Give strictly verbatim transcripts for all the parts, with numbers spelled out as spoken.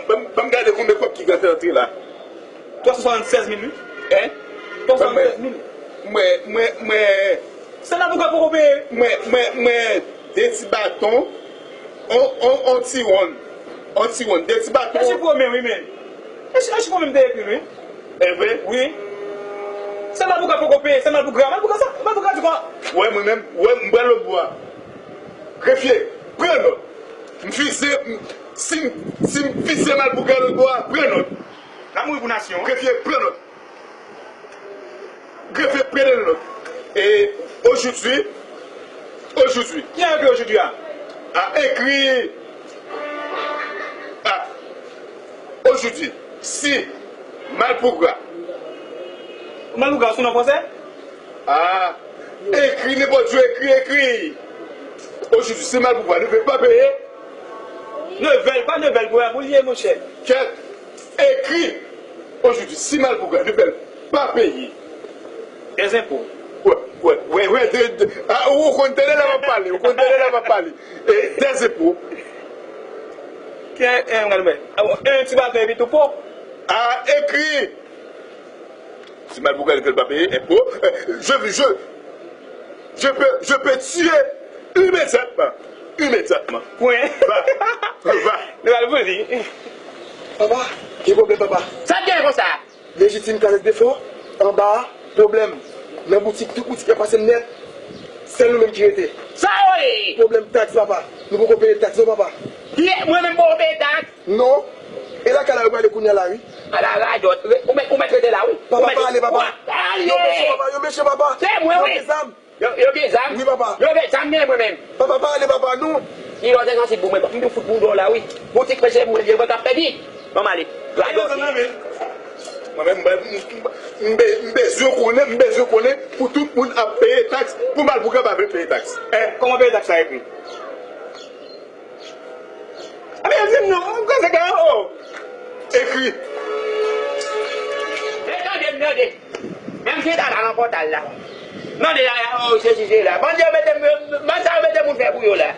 Ban m gade konbyen kòb ki gentan antre la. Twa san swasannsèz mil, wi. Hein? Twa san swasannsèz mil. Mwen, mwen, mwen. Sèl la pou ka poko peye. Mwen, mwen, mwen, de ti baton, on, on, on ti wonn. On ti wonn, de ti baton. E chif ou menm, wi, men. E chif, e chif ou menm te ekri, wi. E vre? Wi. Sèl la pou ka poko peye, sèl la pou gra, mal pou ka sa, mal pou ka di kwa? Wè, mwen menm, wè, m pran lòt bò a. Grefye, pran nòt. M fize, m, si m, si m fize Malpougra lòt bò a, pran nòt. N ap mouri pou nasyon. Grefye, pran nòt. Grefye, pran nòt. E, ojoudwi, ojoudwi. Ki a ekri ojoudwi a? A ekri, a, ojoudwi, si Malpougra. Malpougra, se yon non fransè? A, ekri, nenpòt jou, ekri, ekri. Ojoudwi, si Malpougra ne veut pas payer. Ne veulent pas, ne veulent pas, pou l ye, monchè. Kèt, ekri. Ojoudwi, si Malpougra ne veulent pas payer. Des impôts. Wè, wè, wè, wè, de, de, a, ou konn tande la m ap pale, ou konn tande la m ap pale. E, des impôts. Kè, e, m gade mwen. A, bon, en ti baton epi tou po. A, ekri. Si Malpougra ne veulent pas payer impôts, euh, je, je, je peux, je peux tuer immédiatement. Immédiatement. Pwen. Va, va. Nou al pou li. Papa, gen pwoblèm, papa. Sa k gen konsa? Lejitim kazèk defo, anba a, pwoblèm. Nan boutik, tout boutik ap pase m nèt. Sèl nou menm ki rete. Sa w ye? Pwoblèm taks, papa. Nou poko peye taks, non, papa. Ki, mwen menm poko peye taks? Non. E lakay la yo prale kounye a la, wi. Ala radòt. Ou mèt, ou mèt rete la, wi. Papa, pa ale, papa. Yo meche, papa, yo meche, papa. Se mwen, wi. Yo gen zam. Yo, yo gen zam? Wi, papa. Yo gen zam, men mwen menm. Papa, pa ale, papa, non. Ki lòt ensansi pou mwen, m te fout bouda w la, wi. Boutik mwen se mwen, mwen k ap pèdi. Ban m ale. Radòt. Mwen menm, mwen, m, m, m be-, m bezwen konnen, m bezwen konnen pou tout moun ap peye taks, pou Malpougra pa vle peye taks. Hein? Kòman peye taks la ekri? A, men, di m non, m koze gen, o. Ekri. E tande m tande. Menm si ta la nan pòtal la. Mande la, o, se si se la. Bandi yo mete, bandi sa yo mete moun fè pou yo la.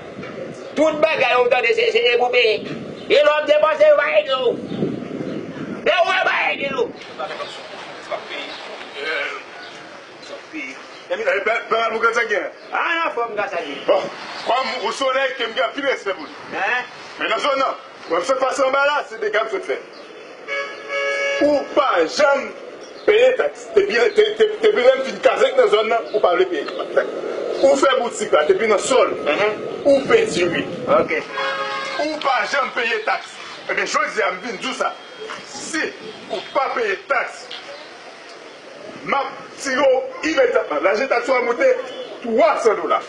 Tout bagay yo tande se, se pou peye. E lè w ap depanse, yo pa ede w. Lè w wè, yo pa ede w. Sa pi, sa pi. Pè, pè Malpougra sa gen. A, nan fòm, gras a Dye. Bon, kòm ou se yon nèg ke m gen anpil respè pou li. Hein? Men nan zòn nan, mwen m sot pase anba la, se dega m sot fè. Ou pa janm peye taks. Depi, de-, de-, depi lè m fin kazèk nan zòn nan, ou pa vle peye taks. Ou fè boutik la, depi nan sòl, ou penti ri. Ok. Ou pa janm peye taks. Ebyen, jodi a, m vin di w sa. Si ou pa peye taks, m ap tire w imedyatman. Lajan taks ou a moute twa san dola.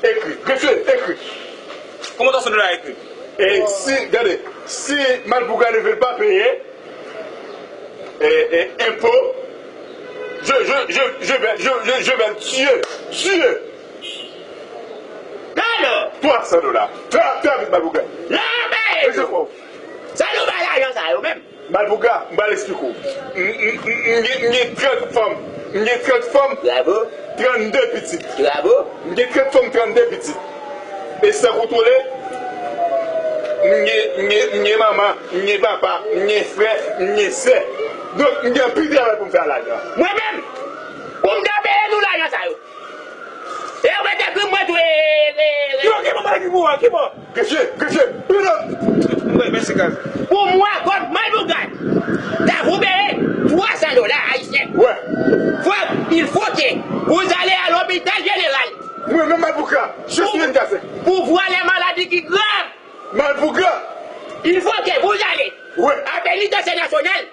Ekri. Grefye, ekri. Kòman twa san dola ekri? E si, gade, si Malpougra ne veulent pas payer, e, e, impôt, je, je, je, je vais, je, je, je vais le tuer. Tuer. Gade! Twa san dola. Trè, trè vit, Malpougra. Lè a peye nou. Sa nou bay lajan sa yo menm? Malpougra, m pral eksplike w. M, m, m, m gen, m gen trant fanm. M gen trant fanm. Bravo. Trannde pitit. Bravo. M gen trant fanm, trannde pitit. E san kontwole, m gen, m gen, m gen manman, m gen papa, m gen frè, m gen sè. Donk, m gen anpil travay pou m fè a lajan. Mwen menm, pou m ta peye nou lajan sa yo. E yo mete krim mwen tou, e, e, e. Ki bò, ki bò, ki bò, ki bò? Grefye, grefye, pran nòt. Wi, mèsi, Gaz. Pou mwen, kòm Malpougra, ta pou peye twa san dola ayisyen. Ouais. Faut, il faut que vous allez à l'hôpital général. Mwen menm Malpougra, je suis un gazé. Pour, pour voir les maladies qui graves. Malpougra. Il faut que vous allez, ouais, à pénitencier national.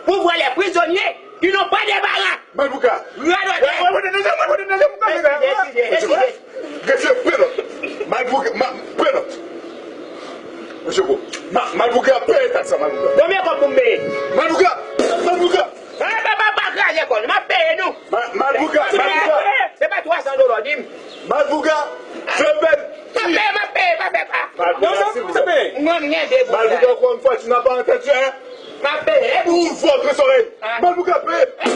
Pour voir les prisonniers qui n'ont pas de parents. Malpougra. Radòtè. Grefye, pran nòt. Malpougra, ma, pran nòt. Mesye Ko. Ma, Malpougra, peye taks sa, Malpougra. Konbyen kòb pou m peye? Malpougra, Malpougra. Pa, pa, pa, pa kraze kò nou, m ap peye nou. Ma, Malpougra, Malpougra. Se pa twa san dola w di m. Malpougra, je vais. M ap peye, m ap peye, pa fè pa. Malpougra, non, non, silvouplè. Mwen, m gen de pou sa. Malpougra, encore une fois, tu n'as pas entendu, hein? M ap peye. Ouvre votre oreille. Ah. Malpougra, peye. Ah,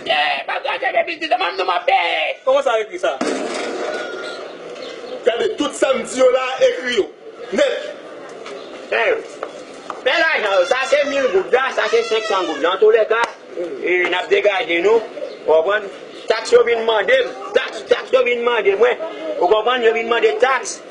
ok. Pa kraze de biznis, mwen, nou m ap peye. Kòman sa ekri sa? Gade, tout sa m di yo la, ekri yo. Nèt. Hey, men lajan yo, sa se mil goud la, sa se senk san goud la. Antoulèka, e, n ap degaje nou, w konprann? Taks yo vin mande m, taks, taks yo vin mande mwen, ou konprann? Yo vin mande taks,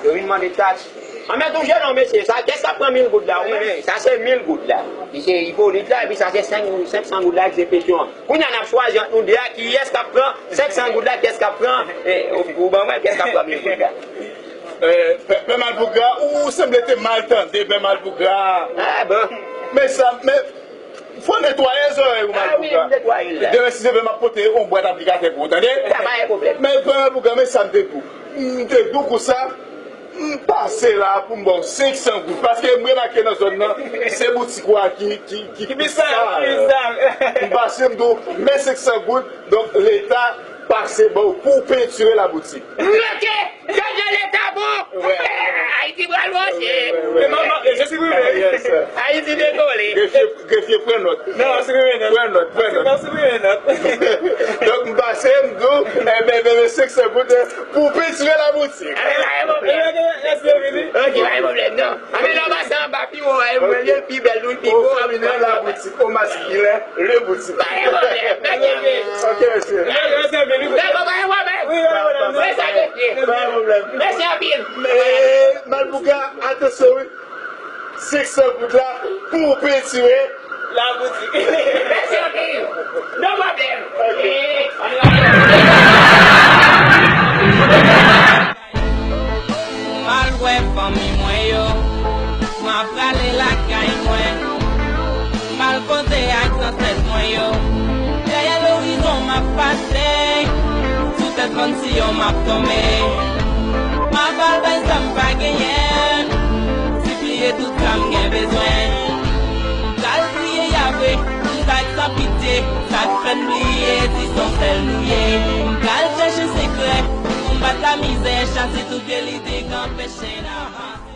yo vin mande taks. An, men tou jèn non, mesye, sa, kiyès k ap pran mil goud la? Ou men, sa se mil goud la. Li se Ipolit la, epi sa se senk, senk san goud la, ki se Petyon an. Kounye a, n ap chwazi ant nou de a, kiyès k ap pran senk san goud la, kiyès k ap pran, e, ou, ou ban mwen, kiyès k ap pran mil goud la? Eh, pè, pè Malpougra, ou, ou sanble te mal tande, pè Malpougra. Ah, bon. Men sa, men, fò netwaye zòrèy ou, Malpougra. Ah, wi, m netwaye l la. Demen, si se vre, m ap pote yon bwat aplikatè pou ou, tande? Sa pa gen pwoblèm. Men, pè Malpougra, men sa m te di w. M te di w konsa, m pase la pou m ba w senk san goud. Paske m remake nan zòn nan, se boutik ou a ki, ki, ki pi sal. M pase, m di w, men senk san goud, donk Leta pase ba w pou w pentire laboutik. Bloke! Jojo Leta bon! Ayiti pral monte! Ayiti dekole! Grefye, grefye, pran nòt. Non, siprimen nòt. Pran nòt, pran nòt. Siprimen nòt. Donk, m pase, m di w, enben, enben, senk san goud pou pentire laboutik. Anben, pa gen pwoblèm. Ok, pa gen pwoblèm, non. Anben, lè w pase anba, pi wo, e, mwen, li pi bèl, nou, pi wo. Au féminin, la boutique, au masculin, le boutique. Pa gen pwoblèm, pa gen pwoblèm. Ok, mesye. Dakò, pa gen pwoblèm. Wi, pa gen pwoblèm. Mwen sa, mesye. Pa gen pwoblèm. Mèsi anpil. Men, Malpougra, atansyon, wi. Senk san goud la pou w pentire laboutik. Mèsi anpil. No problem. Ok. M al wè fanmi mwen yo. M ap prale lakay mwen. M al koze ak zansèt mwen yo. Dèyè lorizon m ap pase. Sou tèt bann siyon m ap tonbe. M ap al bay sa m pa genyen. Sipliye tout sa m gen bezwen. M pral priye Yahweh, moun sa k san pitye, sa k fè n bliye si se yon sèl nou ye. M pral chèche sekrè pou m bat lamizè, chase tout vye lide k anpeche n avanse.